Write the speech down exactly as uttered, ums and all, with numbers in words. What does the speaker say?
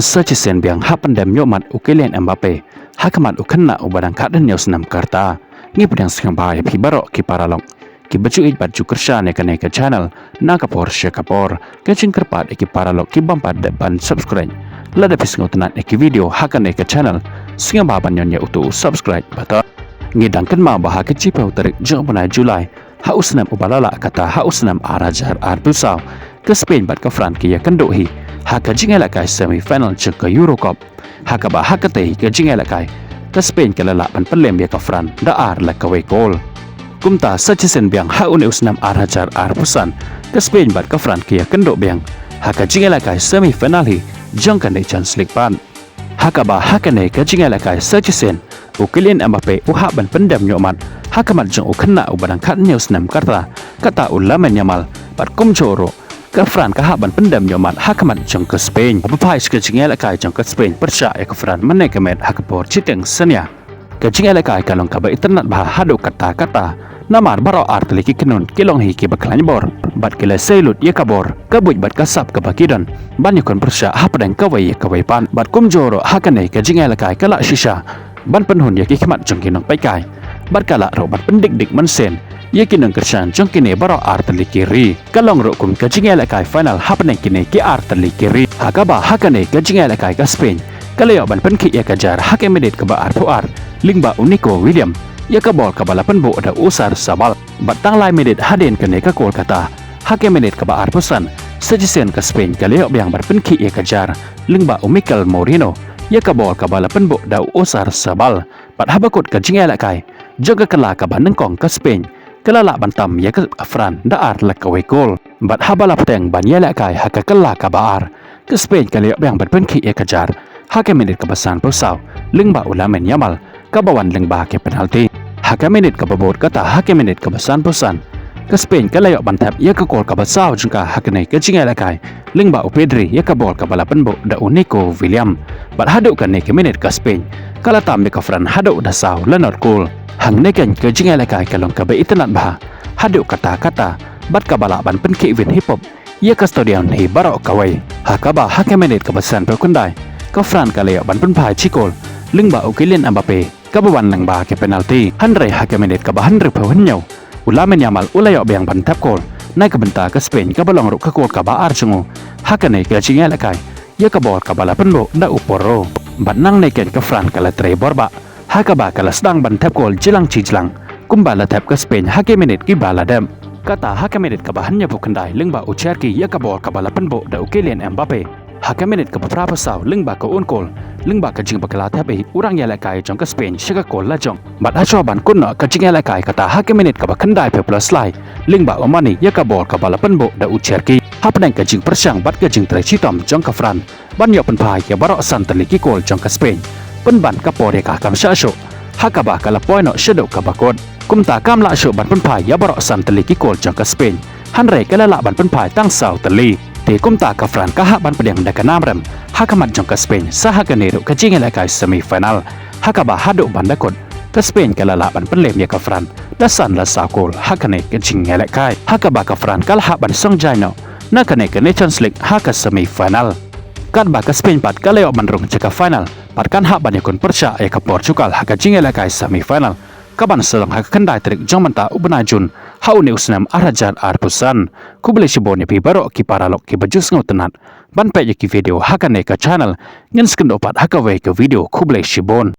Sa shisien biang hap pyndem ñiuhmat u Kylian Mbappe ha khmat u khynnah uba dang khathynñiew snem ka rta. Ngi pdiang sngewbha ïa phi baroh ki paralok kiba ju ïeit bad ju kyrshan ïa kane ka channel na ka por sha ka por. Ka jingkyrpad ïa ki paralok ki bym pat dep ban subscribe, lada phi sngewtynnat ïa ki video ha kane ka channel, sngewbha ban ñion ïa uto u subscribe button. Ngi dang kynmaw ba ha ka shiphew tarik jong u bnai July ha u snem uba la lah, kata ha u snem ar hajar arphew saw, ka Spain bad ka France ki ïakynduh hi ha ka jingïalehkai semi final jong ka Euro Cup. Ha kaba ha katei ka jingïalehkai ka Spain ka la lah ban pynlem ïa ka France da ar la kawei kol. Kumta sa shisien biang ha une u snem ar hajar arphew san, ka Spain bad ka France ki ïakynduh biang ha ka jingïalehkai semi final hi jong ka Nations League pat. Ha kaba ha kane ka jingïalehkai sa shisien u Kylian Mbappe u hap ban pyndem ñiuhmat ha khmat jong u khynnah uba dang khathynñiew snem ka rta, kata u Lamine Yamal, bad kumjuh ruh ka France ka hap ban pyndem ñiuhmat ha khmat jong ka Spain. Haba phai sha ka jingïalehkai jong ka Spain pyrshah ïa ka France mynne ka miet ha ka por shiteng synñia, ka jingïalehkai ka long kaba itynnad bha haduh katta katta. Namar baroh ar tylli ki kynhun ki long hi kiba khlaiñ bor bad ki la sei lut ïa ka bor, ka buit bad ka sap kaba ki don ban ïakhun pyrshah hapdeng kawei ïa kawei pat. Bad kumjuh ruh ha kane ka jingïalehkai ka lah shisha ban pynhun ïa ki khmat jong ki nongpeitkai bad ka lah ruh ban pyndik dik mynsiem ïa ki nongkyrshan jong kine baroh ar tylli ki ri. Ka long ruh kum ka jingïalehkai final hapdeng kine ki ar tylli ki ri. Ha kaba ha kane ka jingïalehkai ka Spain ka la ïoh ban pynkhih ïa ka jar ha ka minit kaba arphew ar lyngba u Nico Williams ïa ka bol kaba la pynbuh da u Oyarzabal. Bad tang lai minit hadien kane ka kol kata, ha ka minit kaba arphew san, sa shisien ka Spain ka la ïoh biang ban pynkhih ïa ka jar lyngba u Mikel Merino ïa ka bol kaba la pynbuh da u Oyarzabal. Bad haba kut ka jingïalehkai jong ka kylla kaba nyngkong, ka Spain ka la lah ban tam ïa ka France da ar la kawei kol. Bad haba la pteng ban ïalehkai ha ka kylla kaba ar, ka Spain ka la ïoh biang ban pynkhih ïa ka jar ha ka minit kaba sanphew saw lyngba u Lamine Yamal kaba wan lyngba ka penalti. Ha ka minit kaba bud kata, ha ka minit kaba sanphew san, ka Spain ka la ïoh ban thep ïa ka kol kaba saw jong ka ha kane ka jingïalehkai lyngba u Pedri ïa ka bol kaba la pynbuh da u Nico Williams. Bad haduh kane ka minit ka Spain ka la tam ïa ka France haduh da saw la nod kol. Hangne keiñ ka jingïalehkai ka long kaba itynnad bha haduh katta katta bad kaba lah ban pynkhih win hi pop ïa ka stadium hi baroh kawei. Ha kaba ha ka minit kaba sanphew khyndai, ka France ka la ïoh ban pynphai shi kol lyngba u Kylian Mbappe kaba wan lyngba ka penalti. Hynrei ha ka minit kaba hynriewphew hynñiew, u Lamine Yamal u la ïoh biang ban thep kol na ka bynta ka Spain, kaba long ruh ka kol kaba ar jong u ha kane ka jingïalehkai ïa ka bol kaba la pynbuh da u Porro. Bad nangne keiñ ka France ka la trei bor bah ha kaba ka la sdang ban thep kol jlang shi jlang kumba la thep ka Spain ha ki minit kiba la dep. Kata ha ka minit kaba hynñiewphew khyndai lyngba u Cherki ïa ka bol kaba la pynbuh da u Kylian Mbappe. Ha ka minit kaba phraphew saw lyngba ka own goal lyngba ka jingbakla thep ei u rangïalehkai jong ka Spain sha ka kol lajong. Bad hashwa ban kut noh ka jingïalehkai, kata ha ka minit kaba khyndaiphew plus lai lyngba u Mane ïa ka bol kaba la pynbuh da u Cherki. Hapdeng ka jingpyrshang bad ka jingtrei shitom jong ka France ban ïoh pynphai ïa baroh san tylli ki kol jong ka Spain, pynban ka por ïa ka kam shah shuh ha kaba ka la poi noh shaduh kaba kut. Kumta kam lah shuh ban pynphai ïa baroh san tylli ki kol jong ka Spain, hynrei ka la lah ban pynphai tang saw tylli. Te kumta ka France ka hap ban pdiang da ka nam rem ha khmat jong ka Spain sa ha kane ruh ka jingïalehkai semi final, ha kaba haduh ban da kut ka Spain ka la lah ban pynlem ïa ka France da san la saw kol ha kane ka jingïalehkai, ha kaba ka France ka la hap ban song jai noh na kane ka Nations League ha ka semi final. Katba ka Spain pat ka la ïoh ban rung sha ka final bad kan hap ban ïakhun pyrshah ïa ka Portugal ha ka jingïalehkai semi final, kaban sa long ha ka khyndai tarik jong mynta u bnai Jun ha une u snem ar hajar arphew san. Khublei shibun ïa phi baroh ki paralok kiba ju sngewtynnat ban peit ïa ki video ha kane ka channel. Ngin sa ïakynduh pat ha kawei ka video. Khublei shibun.